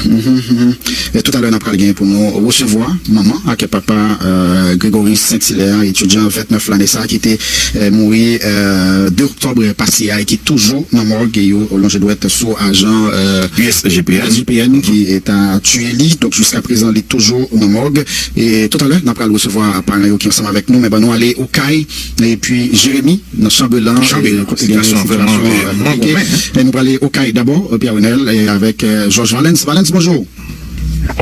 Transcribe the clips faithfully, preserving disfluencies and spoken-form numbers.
Mhm, mhm. E toutalè, n ap pral gen pou nou resevwa manman ak papa, euh, Gregory Saint-Hilaire, etidyan vennèf lane sa a ki te, euh, mouri, euh, de oktòb pase a e ki toujou nan mòg e yo lonje dwèt sou ajan, euh, U S G P N. U S G P N ki ta tiye li. Donk, jiska prezan, li toujou nan mòg. E toutalè, n ap pral resevwa paran yo ki ansanm avèk nou, men ban nou ale Okay, epi Jeremi, nan Chanbelan, Chanbelan, e kote gen sitiyasyon, sitiyasyon, euh, euh, konplike. E nou prale Okay dabò, euh, Pierre Renel, e avèk, euh, Georges Valens. Valens, bonjou.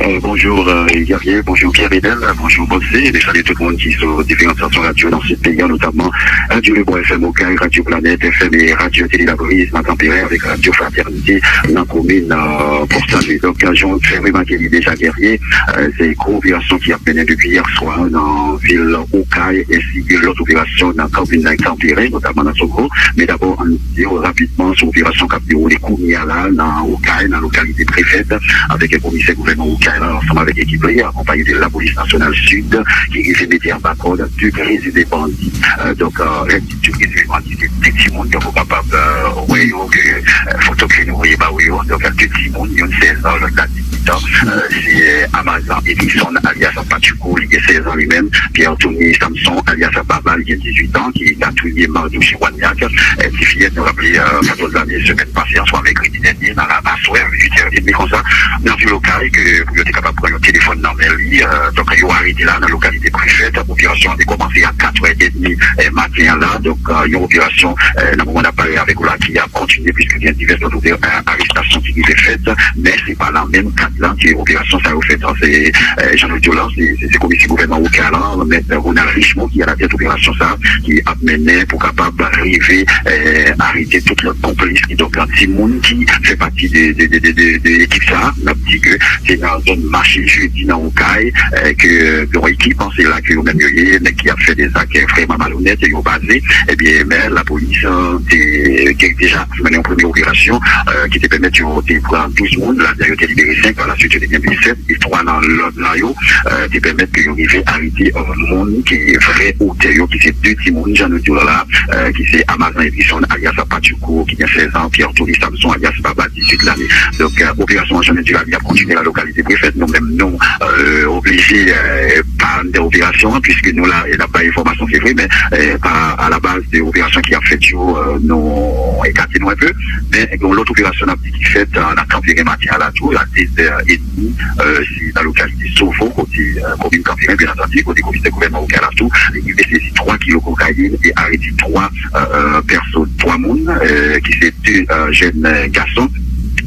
Euh, bonjou, euh, Guerrier, bonjou Pierre Renel, bonjou Bonsé, e salye tout moun ki sou diferan stasyon radyo nan sid peyi a, notamman Radio Rebò F M Okay, Radio Planète F M e Radio Télé La Brise nan Kanperen avèk Radio Fraternité nan komin, euh, Pòsalve. Donk, euh, jan w fè remake li deja, Guerrier, euh, se gwo operasyon ki ap mennen depi yè swa nan vil Okay, ensi ke lòt operasyon nan komin Kanperen, notamman nan Sogo. Men dabò, ann di w rapidman sou operasyon k ap dewoule kounye a la nan Okay, nan lokalite Prefèt, avèk komisè gouvènman Okay la, ansanm avèk ekip li, akonpaye de Lapolis Nasyonal Sid, ki rive mete anba kòd de prezime bandi. Euh, donk, euh, lè m di de prezime bandi, se de timoun, donk ou kapab, euh, wè yo ke, euh, foto ke nou voye ba ou yo. Donk, de timoun, youn sèz an, lòt la dizuit an. Euh, se, euh, Amazan Edison, alyas Patchoukou, li gen sèz an li menm, Pierre Tony Samson, alyas Baba, li gen dizuit an, ki ta touye Mardochée Wagnac, euh, ti fiyèt, nou raple, euh, katòz lane, semèn pase, an swa mèkredi dènye, nan la aswè, uit è edmi konsa, nan vil Okay, ke pou yo te kapab pran yon telefòn nan men li. Euh, donk, yo arete la nan lokalite Prefèt. Operasyon an te kòmanse a kat è edmi, euh, maten an la. Donk, euh, yon operasyon, euh, nan moman n ap pale avèk ou la, ki ap kontinye, piske gen divès lòt opè-, euh, arestasyon ki rive fèt. Men se pa nan menm kad la ke operasyon sa yo fèt. Se, euh, jan nou di w la, se, se, se komisè gouvènman Okay la, mèt Ronald Richemond, ki alatèt operasyon sa, ki ap mennen pou kapab rive, eh, arete tout lòt konplis ki, donk, timoun ki fè pati de, de, de, de, de, de ekip sa. N ap di ke se nan zòn mache jedi nan Okay, eh, ke yon ekip, se la ke yo menm yo ye, nèg ki ap fè de zak, eh, vrèman malonèt, yo baze. Ebyen, men lapolis, eh, te, te deja mennen yon premye operasyon, eh, ki te pèmèt yo te pran douz moun, ladan yo te libere senk, pa la suite yo te gen sèt, e twa nan lòt nan yo, eh, te pèmèt ke yo rive arete, eh, moun ki vrè otè yo, ki se de timoun, jan nou di w la, eh, ki se Amazan Edison, alyas Patchoukou, ki gen sèz an, Pierre Tony Samson, alyas Baba, dizuit lane. Donk, eh, operasyon an, jan nou di w la, li ap kontinye nan lokalite Prefèt. Nou menm, nou, eh, oblije, eh, pa anndan operasyon an, piske nou la, e n ap bay enfòmasyon, se vre, men, eh, pa a la baz de operasyon ki ap fèt yo, eh, nou ekate nou enpe. Men, gen yon lòt operasyon n ap di ki fèt, eh, nan Kanperen maten an la tou, a de zè edmi, eh, se nan lokalite Sovo, kote, eh, komin Kanperen, byen antandi, kote komisè gouvènman Okay la tou, li rive sezi twa kilo kokayin e arete twa, eh, eh, pèsòn, twa moun, eh, ki se de, eh, jèn, eh, gason.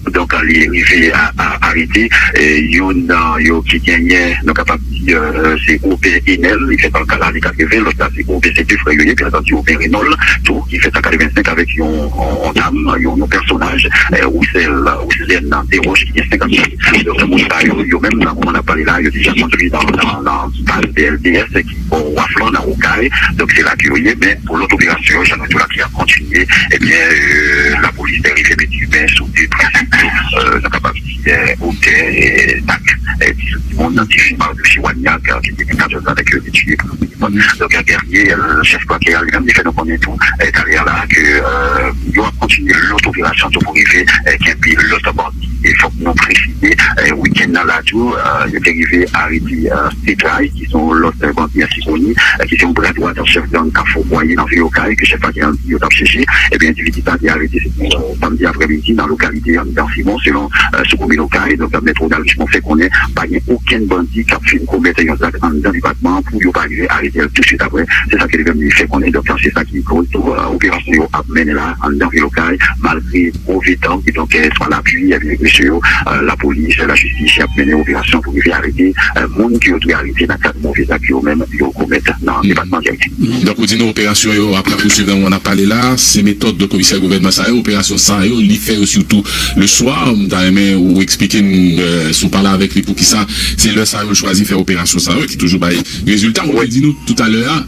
Donk, eh, li rive a, a, arete, eh, youn nan yo ki genyen, nou kapab di, eh, se Obè Enèl, li fèt an lane katreven, lòt la se Obè, se de frè yo ye, byen antandi, Obè Renòl tou, ki fèt an katrevensenk avèk yon, yon, yon dam, yon, yon pèsonaj, eh, Roussel, Rousselaine Desroches, ki gen senkannsenk. Donk, moun sa yo, yo menm, nan moman n ap pale la, yo deja kondui nan, nan, nan baz B L D S ki bò waf lan, nan Okay. Donk, se la ke yo ye, men pou lòt operasyon, jan nou di w la, ki ap kontinye, ebyen, eh, lapolis te rive mete men sou de prezime, eh, nou kapab di, eh, otè, eh, zak, eh, dizout timoun nan ti fi Mardochée Wagnac, eh, ki te gen katòz lane ke yo te tiye pou Donk, Guerrier, eh, chèf pakè a li menm, li fè nou konnen tou, eh, talè a la, ke, eh, yo ap kontinye lòt operasyon tou pou rive, eh, kenbe lòt bandi. E fòk nou presize, eh, wikenn nan la tou, eh, yo te rive arete, eh, Setray, ki se yon lòt, eh, bandi ensi koni, eh, ki se yon bra dwat chèf gang Kafou Bwaye nan vil Okay, ke chèf pakè a di yo t ap chèche. Ebyen, endividi sa te arete, se te, eh, samdi aprèmidi, nan lokalite anndan Simon, selon, eh, sou komin Okay. Donk, mèt Ronald Richemond fè konnen pa gen okenn bandi k ap fin komèt yon zak anndan depatman an pou yo pa rive arete l tousuit apre. Se sa ke li menm li fè konnen. Donk, se sa ki koz tou, eh, operasyon yo ap mennen la anndan vil Okay, malgre move tan, kidonk, eh, swa lapli, ebyen, mesye yo, eh, lapolis, lajistis, y ap mennen operasyon pou rive arete, eh, moun ke yo dwe arete nan kad move zak yo menm yo komèt nan depatman Guerrier. Donk, ou di nou operasyon yo ap rapousuiv nan moman n ap pale la, se metòd de komisè gouvènman sa yo, operasyon sa yo, li fè yo sitou le swa. M ta renmen ou eksplike n, eh, si w pale avèk li, poukisa se lè sa yo l chwazi fè operasyon sa yo, ki toujou bay rezilta. Ou te di nou toutalè a,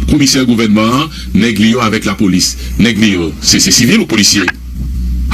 komisè gouvènman an, nèg li yo avèk lapolis. Nèg li yo, se, se sivil ou polisye?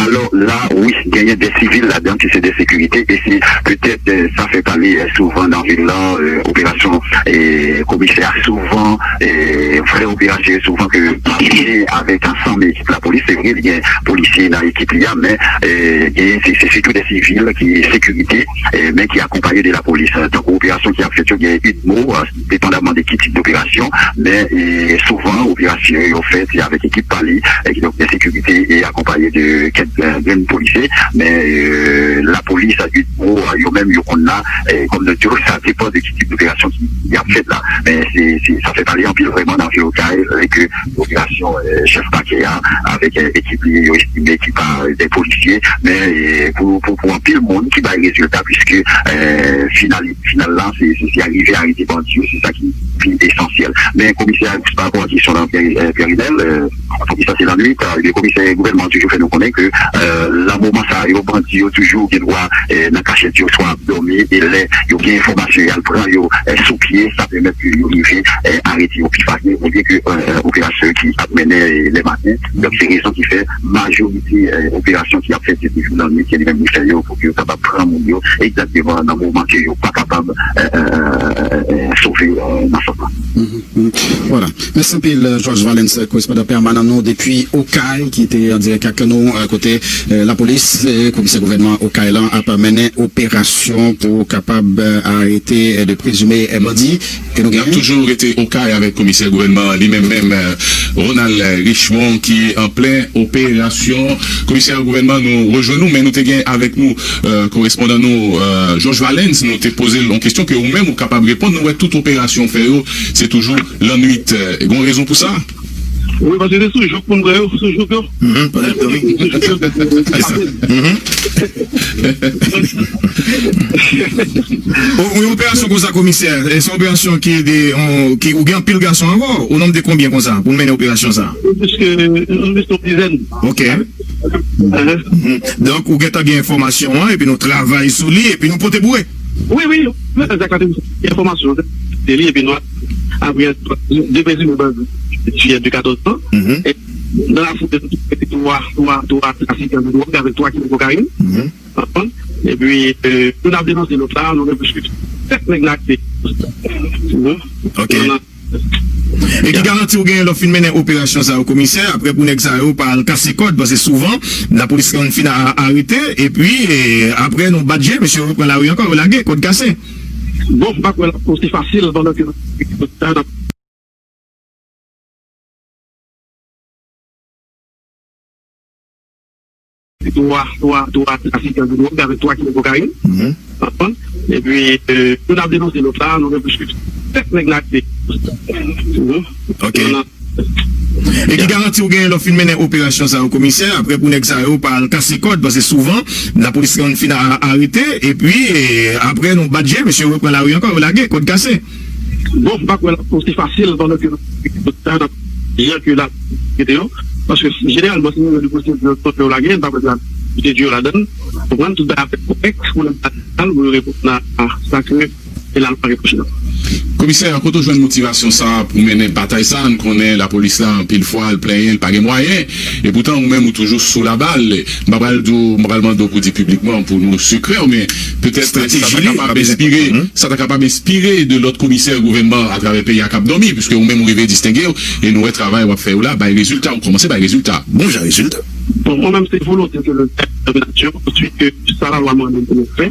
Alò la, wi, genyen de sivil ladan ki se de sekirite, e se petèt, eh, sa fè pale, eh, souvan nan vil lan, eh, operasyon, eh, komisè a souvan, eh, vrè operasyon yo souvan ke pa vini avèk ansanm ekip lapolis. Se vre, li gen polisye nan ekip li a, men, eh, genyen se, se sitou de sivil ki sekirite, eh, men ki akonpaye de lapolis. Tankou operasyon ki ap fèt yo, gen UDMO, eh, depandaman de ki tip doperasyon, men, eh, souvan operasyon yo fèt se avèk ekip pa li, eh, ki donk de sekirite e akonpaye de kèk, eh, grenn polisye, men, eh, lapolis, UDMO, eh, yo menm yo konn la, eh, kòm nou di w, sa depann de ki tip doperasyon ki, ki ap fèt la. Men se, se, sa fè pale anpil vrèman nan vil Okay, lè ke operasyon, eh, chèf pakè a avèk, eh, ekip li, yo estime ki pa de polisye, men, eh, pou, pou, pou anpil moun ki bay rezilta, piske, eh, final, final la, se, se, se arive arete bandi yo, se sa ki pi esansyèl. Men komisè, pa rapò a kesyon lan, Pierre, eh, Pierre Rinel, eh, komisè se lannwit, eh, komisè gouvènman an toujou fè nou konnen ke, eh, nan moman sa yo, bandi yo toujou gen dwa, eh, nan kachèt yo, swa ap dòmi, e lè yo gen enfòmasyon, y al pran yo, eh, sou pye, sa pèmèt ke yo rive, eh, arete yo pi fasil, olye ke, eh, eh, operasyon ki ap mennen, eh, lè maten. Donk, se rezon ki fè majorite, eh, operasyon ki ap fèt se toujou lannwit, ke li menm li fè yo, pou ke yo kapab pran moun yo egzakteman nan moman ke yo pa kapab, eh, eh, eh, eh, sove, eh, nan sant lan. Mhm, mhm. Vwala. Mèsi anpil, Georges Valens, korespondan pèmanan nou depi Okay, ki te an dirèk ak nou, eh, kote, eh, lapolis, eh, komisè gouvènman Okay lan ap mennen operasyon pou kapab, eh, arete, eh, de prezime, eh, bandi. E nou gen toujou rete Okay avèk komisè gouvènman an li menm menm, eh, Ronald Richemond, ki an plen operasyon. Komisè gouvènman, nou rejwenn nou, men nou te gen avèk nou, eh, korespondan nou, eh, Georges Valens, nou te poze l yon kesyon ke ou menm ou kapab reponn. Nou wè tout operasyon w fè yo, se toujou lannwit. Eh, gen yon rezon pou sa? Wi, paske se sou jouk pou n pran yo, sou jouk yo. Mhm, pandan n dòmi. Kisa? Mhm. O, yon operasyon konsa, komisè, e se yon operasyon ki de, on, ki, ou gen anpil gason avè w, o nonb de konbyen konsa, pou mennen operasyon sa? Plis ke, plis ke yon dizèn. Ok. Mhm. Mhm. Donk, ou gentan gen enfòmasyon an, epi nou travay sou li, epi nou pote boure. Wi, wi, nou fè sa, gen enfòmasyon, se li, epi nou, apre, de prezime bandi, fiyè de katòz an, mhm, e nan lafoulè, nou twouve twa, twa, twa trafikan de dwòg avèk twa kilo kokayin. Mhm. Konprann? Epi, eh, nou t ap denonse lòt la, nou gen plis ke sèt nèg n arete. Mhm. Ok. E ki garanti ou genyen lè w fin mennen operasyon sa yo, komisè, apre pou nèg sa yo pa al kase kòd, paske souvan, lapolis konn fin a-, arete, epi, eh, apre nou bat je, mesye yo pran lari ankò, yo lage, kòd kase. Bon, m pa kwè l ap osi fasil pandan ke nou twa, twa, twa trafikan de dwòg avèk twa kilo kokayin. Mhm. Konprann? Epi, eh, nou t ap denonse lòt la, nou gen plis ke sèt nèg n arete. Mhm. Ok. E ki garanti ou genyen lè w fin mennen operasyon sa yo, komisè, apre pou nèg sa yo pa al kase kòd, paske souvan, lapolis konn fin a-, arete, epi, eh, apre nou bat je, mesye yo pran lari ankò, yo lage, kòd kase. Bon, m pa kwè l ap osi fasil pandan ke nou jan ke l ap rete yo. Paske jeneralman, si nou gen de pwosedi yo lage, m pa kwè se pwosedi yo ladan l. Konprann, tout bagay ap fèt kòrèk, pou nou al, pou yo reponn a, a sa ke e lalwa repwoche l. Komisè, kote w jwenn motivasyon sa a pou mennen batay sa a? N konnen lapolis la, anpil fwa, l plenyen, l pa gen mwayen. E poutan, ou menm, ou toujou sou labal. M pa pral di w, m pa pral mande w pou di piblikman pou nou sekrè w, men petèt sa ta kapab enspire, sa ta kapab enspire de lòt komisè gouvènman atravè peyi a k ap dòmi, piske ou menm ou rive distenge w, e nou wè travay w ap fè yo la bay rezilta, ou kòmanse bay rezilta. Bon jan rezilta. Bon, mwen menm, se volonte ke le, determinasyon, answit ke sa lalwa mande pou nou fè,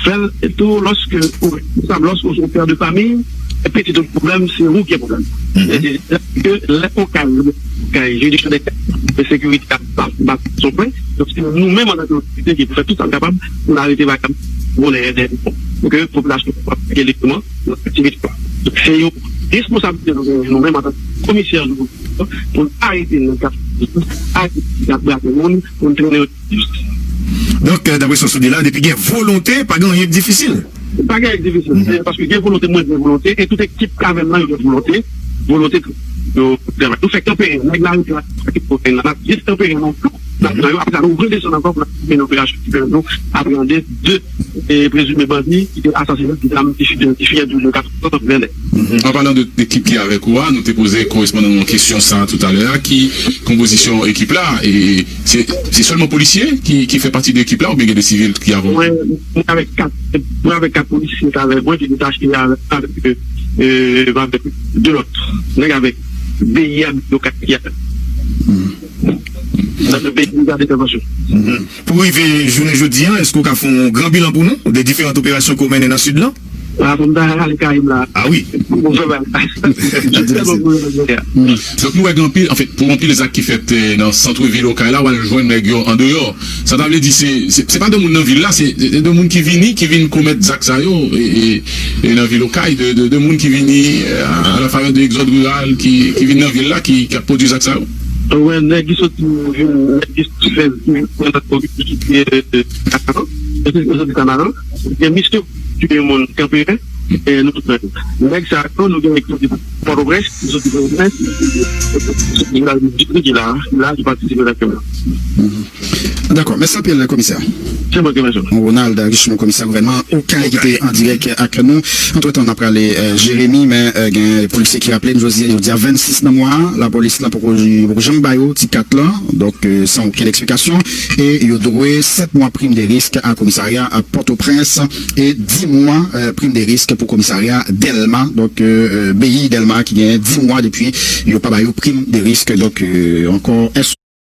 fè l, e tou, lòske ou responsab, lòske ou se yon pè de famiy, e pitit ou pwoblèm, se ou ki gen pwoblèm. Mhm. E se, se ke lè Okay, Okay, jiridiksyon de kay, de sekirite a pa, pa son pwen. Donk, se nou menm, antanke otorite, ki pou fè tout sa n kapab pou n arete vagabon, vòlè, pou ke popilasyon kapab aplike legalman nan aktivite yo. Donk, se yon responsablite nou genyen, nou menm, antanke komisè, pou n arete nèg k ap, arete nèg k ap brake moun, pou n trennen yo. Donk, eh, daprè sa w sot di la, depi gen volonte, pa gen anyen k difisil. Pa gen anyen k difisil. Mhm. Se paske gen volonte, mwen gen volonte, e tout ekip k avè m nan, yo gen volonte. Volonte pou yo travay. Nou fè kanpe, nèg lari, n ap jis kanpe, non. Nan yo, apre sa, nou redesann ankò pou n ap mennen operasyon ki pèmèt nou apreyande de e, prezime bandi ki te asasinen ti dam ki fi- ki fenyen de katòz an Vènè. An palan de ekip ki avèk ou a, nou te poze korespondan nou kesyon sa a toutalè a, ki konpozisyon ekip la, e se se sèlman polisye ki ki fè pati de ekip la oubyen gen de sivil ki avè w? Mwen, mwen avèk kat mwen avèk kat polisye ki avèk mwen ki detache avèk avèk e, avèk de lòt nèg avèk B I a yo kat ki avèk nan de peyi ki gade konvansyon. Pou rive jounen jodi an, èske w ka fè yon gran bilan pou nou de diferan operasyon ke w mennen nan sid lan? A pou m ta rale kay m la. Ah wi. Pou m fè bagay. Tèlman pou yo. Donk nou wè gen anpil, anfen, pou anpil zak ki fèt eh, nan sant vil Okay la, w al jwenn nèg yo andeyò. Sa ta vle di se se se pa de moun nan vil la, se se de moun ki vini, ki vin komèt zak sa yo e, e, e nan vil Okay, de, de, de moun ki vini eh, a la favè de egzòd riral, ki, ki vin nan vil la, ki, ki ap pwodui zak sa yo. Wè, nèg ki soti vin, nèg ki soti fè vin nan komin ki kite Kanaran, ki soti Kanaran, gen misyon ki moun kanpe, e nou tout menm. Nèg sa yo, nou gen ki soti Pòtoprens, ki soti Pòtoprens, ki soti la, ki la, ki patisipe nan kèm nan. Dakò, mèsi anpil komisè. Se mwen ki mèsi. Ronald Richemond, komisè gouvènman Okay ki te an dirèk ak nou. Antretan, n ap prale eh, Jeremi, men eh, gen polisye ki raple n jodi a, jodi a vennsis nan mwa a, lapolis lan poko poko janm ba yo ti kat lan, donk eh, san okenn eksplikasyon, e yo dwe sèt mwa prim de risk a komisarya a Pòtoprens e dis mwa eh, prim de risk pou komisarya Dèlma, donk eh, eh, B I Dèlma ki gen dis mwa depi yo pa ba yo prim de risk, donk eh, ankò, èske